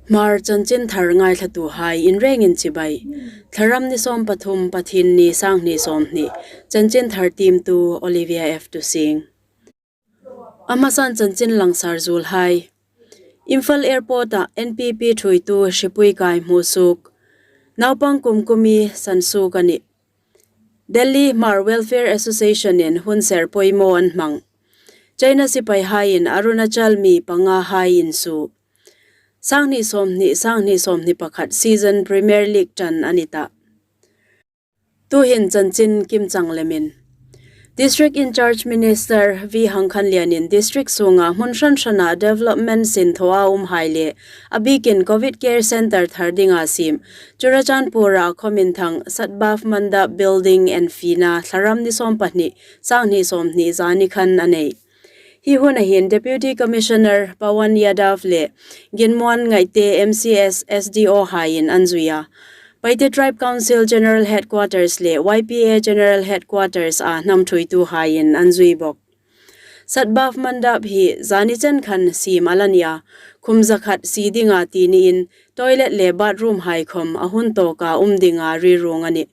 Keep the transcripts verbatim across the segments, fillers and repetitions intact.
Hmar chanchinthar ngaithlatuhai inrengin chibai. Thlaram ni sawm pathum, Pathienni, sanghni sawmhni. Chanchinthar tiemtu Olivia F Tusing. A hmasan chanchin langsar zuolhai. Imphal Airport-a N P P thuoitu hripui kai hmusuok. Naupang kumkumi sansuok a nih. Delhi Hmar Welfare Association-in hun ser poimaw an hmang. China sipaihaiin Arunachal mi pangahai insuo. Sanghni sawmhni, sanghni sawmhni pakhat season Premier League ṭan a ni ta. Tuhin chanchin kimchang lemin. District in-charge Minister V Hangkhanlianin district sunga hmun hran hrana development sinthawa umhai le a bikin Covid Care Centre thar dinga siem Churachandpur-a khawm inthang Sadbhav Mandap Building enfina Thlaram ni sawm pahni, sanghni sawmhni zani khan a nei. Hi huna hin Deputy Commissioner Pawan Yadav le Ginmuan Ngaite M C S S D O haiin an zui a. Paite Tribe Council General Headquarters le Y P A General Headquarters-a hnam thuoituhaiin an zui bawk. Sadbhav Mandap hi zani chen khan siem a la ni a, khum zakhat sie dinga ti niin toilet le bathroom hai khawm a hun tawka um dinga rirung a nih.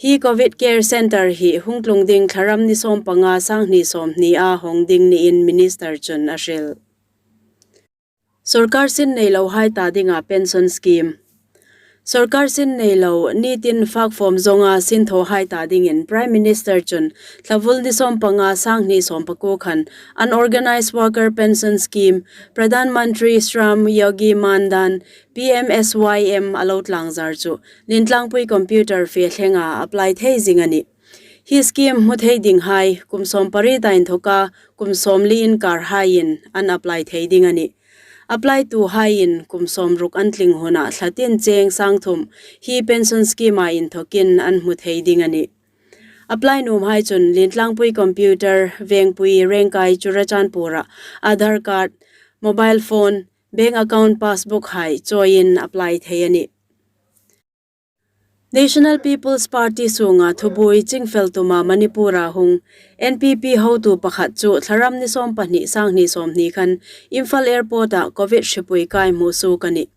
Hi Covid Care Centre hi hung tlung ding Thlaram ni sawm panga, sanghni sawmhnia hawng ding niin Minister chun a hril. Sorkar sin nei lohai ta dinga pension scheme. Sorkar sin nei lo, nitin fakfawm zonga sinthawhai ta dingin Prime Minister chun Thlavul ni sawm panga, sanghni sawm pakuo khan Unorganised Worker Pension Scheme, Pradhan Mantri Shram Yogi Mandan, P M S Y M a lo tlangzar chu Lintlangpui computer fe thlenga apply thei zing a nih. Hi scheme hmu thei dinghai kum sawm pariet inthoka kum sawmli inkarhaiin an apply thei ding a nih. Apply tuhaiin kum sawmruk an tling huna thla tin cheng sangthum hi pension scheme-a inthokin an hmu thei ding a nih. Apply nuomhai chun Lintlangpui computer, Vengpui, Rengkai, Churachandpur-a Aadhaar card, mobile phone, bank account passbook hai chawiin apply thei a nih. National People's Party sunga thubuoi chingfel tuma Manipur-a hung N P P hotu pakhat chu Thlaram ni sawm pahni, sanghni sawmhni khan Imphal Airport-a Covid hripui kai hmusuok a nih.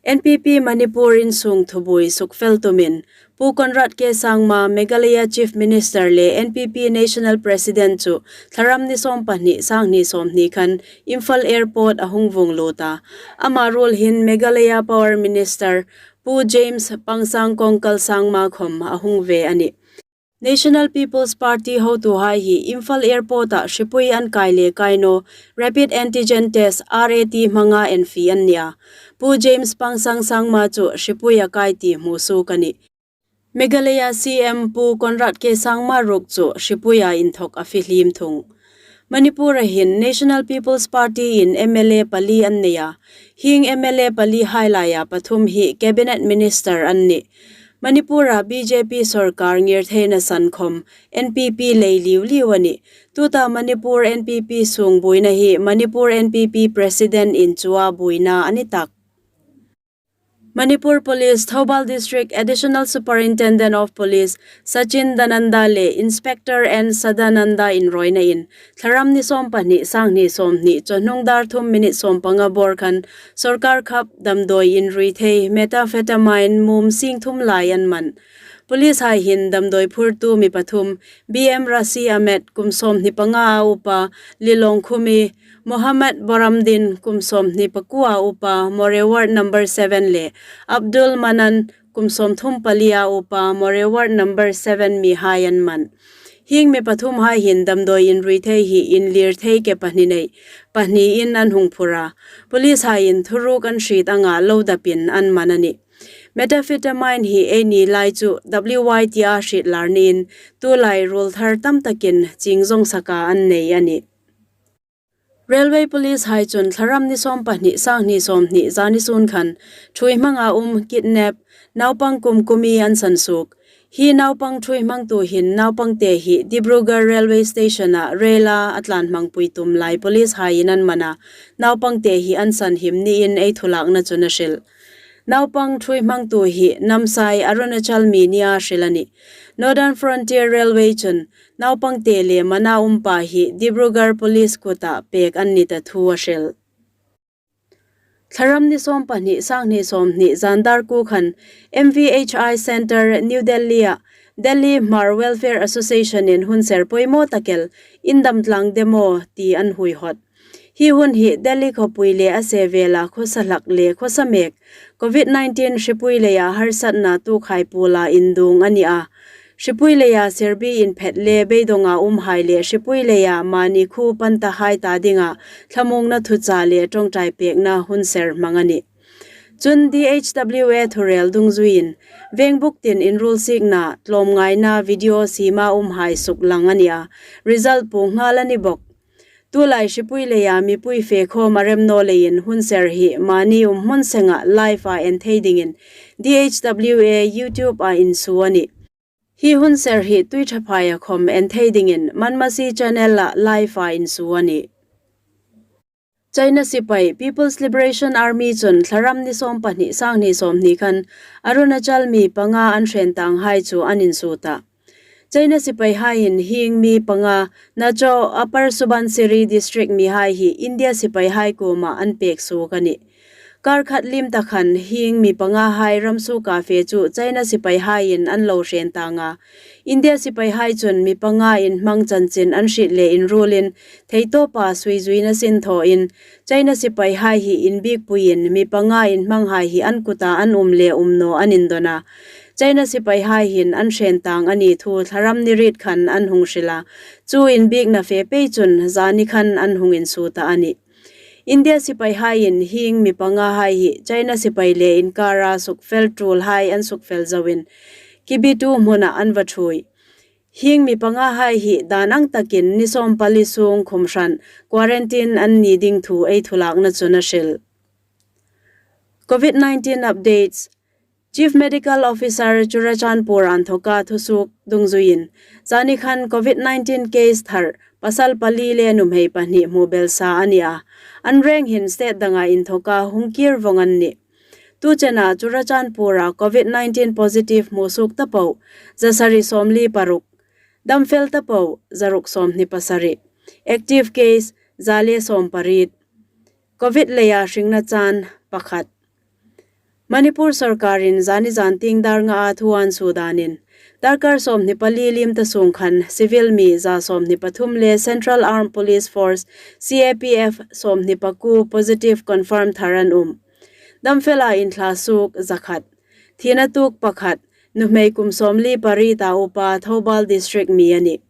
N P P Manipur insung thubuoi sukfel tumin Pu Conrad K Sangma, Meghalaya Chief Minister le N P P National President chu Thlaram ni sawm pahni, sanghni sawmhni khan Imphal Airport a hung vuong lut a. Ama ruol hin Meghalaya Power Minister Pu James Pangsang Kongkal Sangma khawm a hung ve a nih. National People's Party hotuhai hi Imphal Airport-a hripui an kai le kai naw Rapid Antigen Test, R A T hmanga enfie an ni a. Pu James Pangsang Sangma chu hripui a kai ti hmusuok a nih. Meghalaya C M Pu Conrad K Sangma ruok chu hripuia inthok a fihlim thung. Manipur-a hin National People's Party-in M L A pali an nei a. Hieng M L A palihai laia pathum hi Cabinet Minister an nih. Manipur-a B J P sorkar ngir theina san khawm N P P lei liu liu a nih. Tuta Manipur N P P sung buoina hi Manipur N P P President-in chua buoina a ni tak. Manipur Police, Thoubal District Additional Superintendent of Police Sachin Dananda le Inspector N Sadananda inrawinain Thlaram ni sawm pahni, sanghni sawmhni chawhnung dar thum minute sawm panga bawr khan sorkar khap damdawi inrui thei methamphetamine mum sing thum lai an man. Police hai hin damdawi phurtu mi pathum, B M Rasi Ahmed, kum sawmhni panga a upa, Lilong Khumi, Mohammad Boramdin, kum sawmhni pakuo a upa, Moreh Ward number seven le Abdul Manan, kum sawmthum pali a upa, Moreh Ward number seven mihai an man. Hieng mi pathumhai hin damdawi inrui thei hi inlir thei ke pahni nei, pahni in an hung phur a. Police haiin thuruk an hriet anga lo dapin an man a nih. Methamphetamine hi eini lai chu W Y tia hriet lar niin, tulai ruol thar tam takin ching zawng saka an nei a nih. Railway Police hai chun Thlaram ni sawm pahni, sanghni sawmhni zani sun khan ṭhuoi hmanga um kidnap naupang kum kumi an sansuok. Hi naupang ṭhuoi hmangtu hin naupangte hi Dibrugarh Railway Station-a rail-a a tlan hmangpui tum lai police haiin an man a, naupangte hi an sanhim niin ei thulakna chun a hril. Naupang ṭhuoi hmangtu hi Namsai, Arunachal mi nia hril a nih. Northern Frontier Railway chun naupangte le mana umpa hi Dibrugarh Police kuta pek an ni ta thu a hril. Thlaram ni sawm pahni, sanghni sawmhni zan dar kuo khan M V H I Centre, New Delhi-a Delhi Hmar Welfare Association-in hun ser poimaw tak el Indam Tlang Demo ti an huihawt. Hi hun hi Delhi khawpui le a sevela khawsa hlak le khawsa mek, Covid nineteen hripui leia harsatna tuokhai puola induong a ni a. Hripui leia sirbi inphet le beidonga umhai le hripui leia mani khuo pan tahai ta dinga thlamuongna thucha le ṭawngṭai pekna hun ser hmang a nih. Chun D H W A thurel dungzuiin, vengbuk tin inruolsikna, tlawmngaina video siema umhai suklang a ni a, result puong nghal a ni bawk. Tulai hripui leia mipui fe khawm a rem naw leiin hun ser hi mani um hmun senga live-a en thei dingin D H W A YouTube-a insuo a nih. Hi hun ser hi Twitter-a khawm en thei dingin Manmasi channel-a live-a insuo a nih. China sipai People's Liberation Army chun Thlaram ni sawm pahni, sanghni sawmhni khan Arunachal mi panga an hrentang hai chu an insuo ta. China sipaihaiin hieng mi panga Nacho, Upper Subansiri District mihai hi India sipaihai kuoma an pek suok a nih. Kar khat liem ta khan hieng mi pangahai ram suoka fe chu China sipaihaiin an lo hrentang a. India sipaihai chun mi panga inhmang chanchin an hriet le inruolin, theitawpa suizuina sin thawin, China sipaihai hi inbiekpuiin mi panga inhmanghai hi an kuta an um le um naw an indon a. China sipaihai hin an hrentang a ni thu Thlaram ni riet khan an hung hril a. Chu inbiekna fe pei chun zani khan an hung insuo ta a nih. India sipaihaiin hieng mi pangahai hi China sipai le inkara sukfel ṭulhai an sukfel zoin, Kibitu hmuna an va ṭhuoi. Hieng mi pangahai hi dan ang takin ni sawm pali sung khum hran quarantine an ni ding thu ei thulakna chun a hril. Covid nineteen updates. Chief Medical Officer Churachandpur-a inthoka thusuok dungzuiin, zani khan Covid nineteen case thar pasal pali le nuhmei pahni hmu belsa a ni a. An reng hin state danga inthoka hung kir vong an nih. Tu chena Churachandpur-a Covid nineteen positive hmusuok ta po, za sari sawmli paruk. Damfel ta po, za ruk sawmhni pasari. Active case, za le sawm pariet. Covid leia hringna chan, pakhat. Manipur sawrkarin zani zantieng dar ngaa thu an suo danin, darkar sawmhni pali liem ta sung khan civil mi za sawmhni pathum le Central Armed Police Force, C A P F, sawmhni pakuo positive confirm thar an um. Damfela inthla suok za khat. Thina tuok pakhat, nuhmei kum sawmli pariet a upa Thoubal District mi a nih.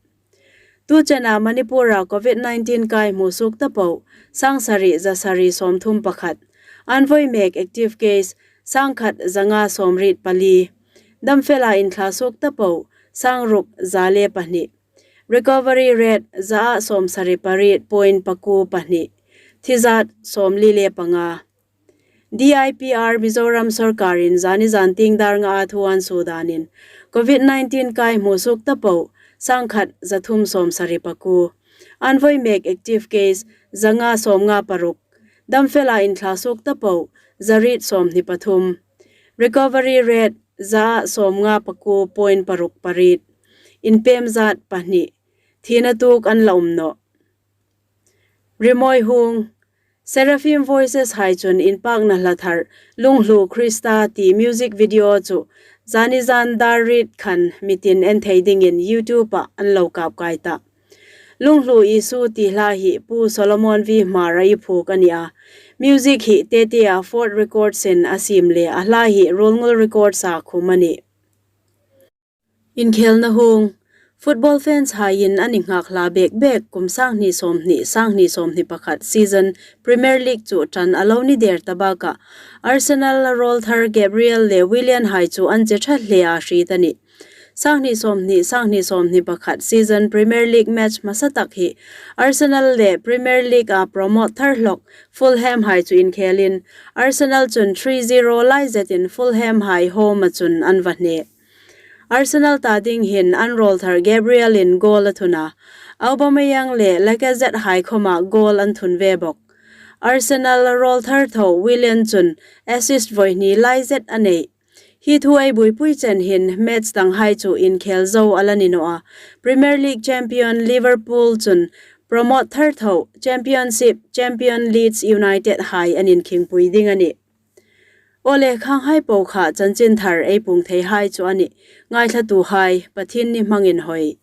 Tu chena Manipur-a Covid nineteen kai hmusuok ta po, sang sari za sari sawmthum pakhat. An voi mek active case, sang khat za nga sawmriet pali. Damfela inthla suok ta po, sang ruk za le pahni. Recovery rate, za a sawmsari pariet point pakuo pahni. Thizat, sawmli le panga. D I P R Mizoram sawrkarin zani zantieng dar ngaa thu an suo danin, Covid nineteen kai hmusuok ta po, sang khat za thum sawmsari pakuo. An voi mek active case, za nga sawmnga paruk. Damfela inthla suok ta po, za riet sawmhni pathum. Recovery rate, za a sawmnga pakuo point paruk pariet. Inpem zat pahni. Thina tuok an la um nawh. Rimawi hung. Seraphim Voices hai chun inpakna hla thar, Lunghlu Krista ti music video chu zani zan dar riet khan mitin en thei dingin YouTube-a an lo kap kai ta. Lunghlu Isu ti hla hi Pu Solomon V Hmara i phuok a ni a. Music hi Tetea Ford Records-in a siem le a hla hi Ruolngul Records-a khum a nih. Inkhelna hung. Football fans haiin an innghakhla bek bek kum sanghni sawmhni, sanghni sawmhni pakhat season Premier League chu ṭan a lo ni der ta bakah, Arsenal rawlthar Gabriel le Willian hai chu an che ṭha hle a hriet a nih. Sanghni sawmhni, sanghni sawmhni pakhat season Premier League match hmasa tak hi Arsenal le Premier League-a promote thar hlok Fulham hai chu inkhelin, Arsenal chun three zero lai zetin Fulham hai home-a chun an va hne. Arsenal ta ding hin an rawlthar Gabriel-in goal a thun a, Aubameyang le Lacazette hai khawma goal an thun ve bawk. Arsenal rawlthar tho Willian chun assist voi hni lai zet a nei. Hi thu ei buoipui chen hin match dang hai chu inkhel zo a la ni naw a. Premier League champion Liverpool chun Promote thar tho, Championship, Champion Leeds United hai an inkhingpui ding a nih. Aw le, khanghai po kha chanchinthar ei puong theihai chu a nih. Ngaithlatuhai, Pathien ni hmangin hoi.